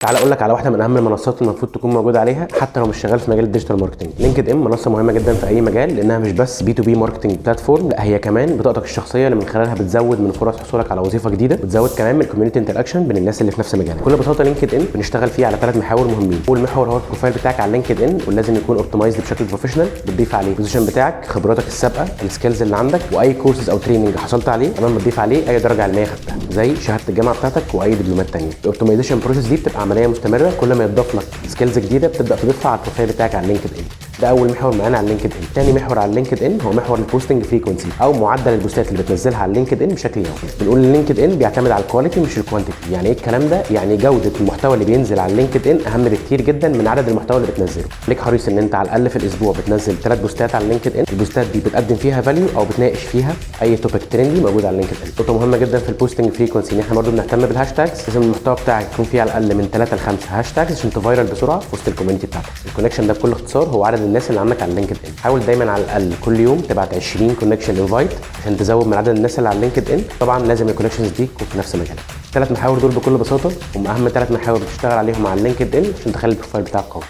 تعال اقول لك على واحدة من اهم المنصات اللي المفروض تكون موجود عليها حتى لو مش شغال في مجال ال digital marketing. LinkedIn منصة مهمة جدا في اي مجال، لانها مش بس B2B marketing platform، لا هي كمان بطاقتك الشخصية اللي من خلالها بتزود من فرص حصولك على وظيفة جديده، وتزود كمان من ال community interaction بين الناس اللي في نفس مجالك. بكل بساطة LinkedIn بنشتغل فيه على ثلاث محاور مهمين. اول محور هو ال profile بتاعك على LinkedIn، ولازم يكون optimized بشكل professional، بتضيف عليه ال position بتاعك، خبراتك السابقه، ال skills اللي عندك، واي كورسز او training حصلت عليه. كمان بتضيف عليه اي درجه علمية خدتها زي شهادة الجامعة بتاعتك واي دبلومات ثانيه. ال optimization process دي بتبقى عملية مستمره، كل ما يتضاف لك skills جديدة بتبدا تضيفها على ال profile بتاعك على LinkedIn. ده اول محور معانا على LinkedIn. تاني محور على LinkedIn هو محور ال posting frequency، او معدل البوستات اللي بتنزلها على LinkedIn بشكل يومي. بنقول LinkedIn بيعتمد على ال quality مش ال quantity. يعني ايه الكلام ده؟ يعني جوده المحتوى اللي بينزل على LinkedIn اهم بكتير جدا من عدد المحتوى اللي بتنزله. خليك حريص ان انت على الاقل في الاسبوع بتنزل 3 بوستات على LinkedIn. البوستات دي بتقدم فيها value او بتناقش فيها اي topic trendy موجود على LinkedIn. نقطة مهمة جدا في ال posting frequency ان احنا برضه بنهتم بال hashtags. لازم المحتوى بتاعك يكون فيه على الاقل من 3 ل 5 hashtags عشان ت viral بسرعة في وسط ال community بتاعتك. ال connection ده بكل اختصار هو عدد الناس اللي عندك على LinkedIn. حاول دايما على الاقل كل يوم تبعت 20 connection invite عشان تزود من عدد الناس اللي على LinkedIn. طبعا لازم ال connections دي تكون في نفس مجالك. الثلاث محاور دول بكل بساطة هم اهم ثلاث محاور بتشتغل عليهم على LinkedIn عشان تخلي ال profile بتاعك قوي.